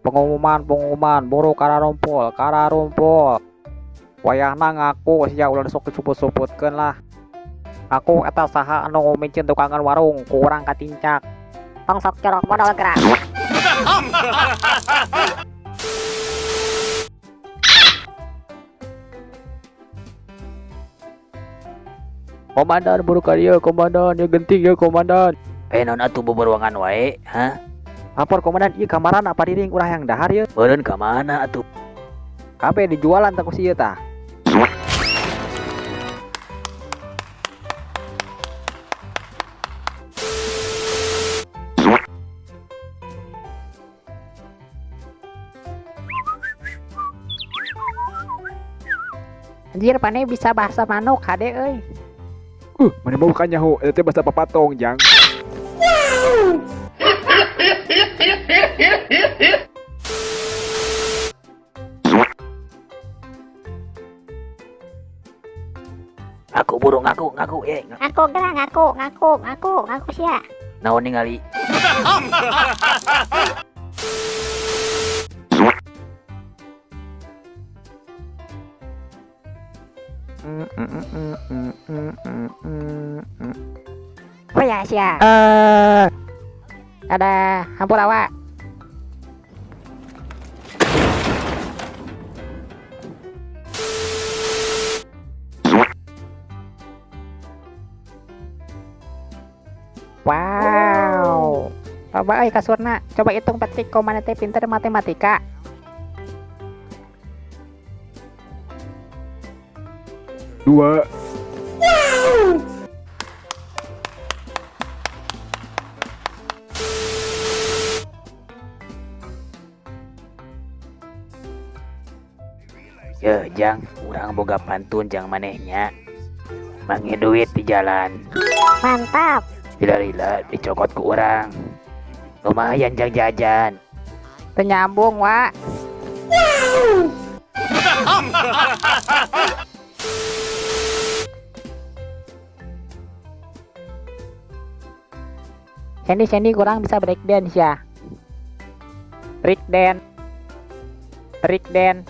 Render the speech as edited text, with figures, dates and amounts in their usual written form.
Pengumuman, pengumuman, buru kararumpul, kararumpul. Wayahna ngaku sia ulah sok disuput-suputkeun lah. Aku eta saha anu miceun tukangan warung ku urang katincak. Tong sok jorok modal gerak. Komandan buru ka dieu, komandan, ieu genting ieu komandan. Eh, naon atuh boboruangan wae, hah? Lapor komandan, ieu kamaran apa diring urang yang dahar ieu? Beureun ka mana atuh? Kabeh dijualan tah ku si ieu tah. Anjir, pane bisa bahasa manuk hade euy. Mana mau bukan nyaho, eta teh bahasa papatong, Jang. Aku buru ngaku, ngaku, ye. Ngaku gerak, ngaku, ngaku, ngaku, ngaku sia. Naon ningali? Oh ya sia. Ada hampura wa. Wow. Coba euy kasurna, coba hitung Patrick komana teh pinter matematika. 2. Ye, Jang, urang boga pantun jang manehnya. Mangi duit di jalan. Mantap. Lila-lila dicokot ku urang. Lumayan jang jajan. Teu nyambung, Wak. Sandy, Sandy kurang bisa break dance ya. Break dance. Break dance.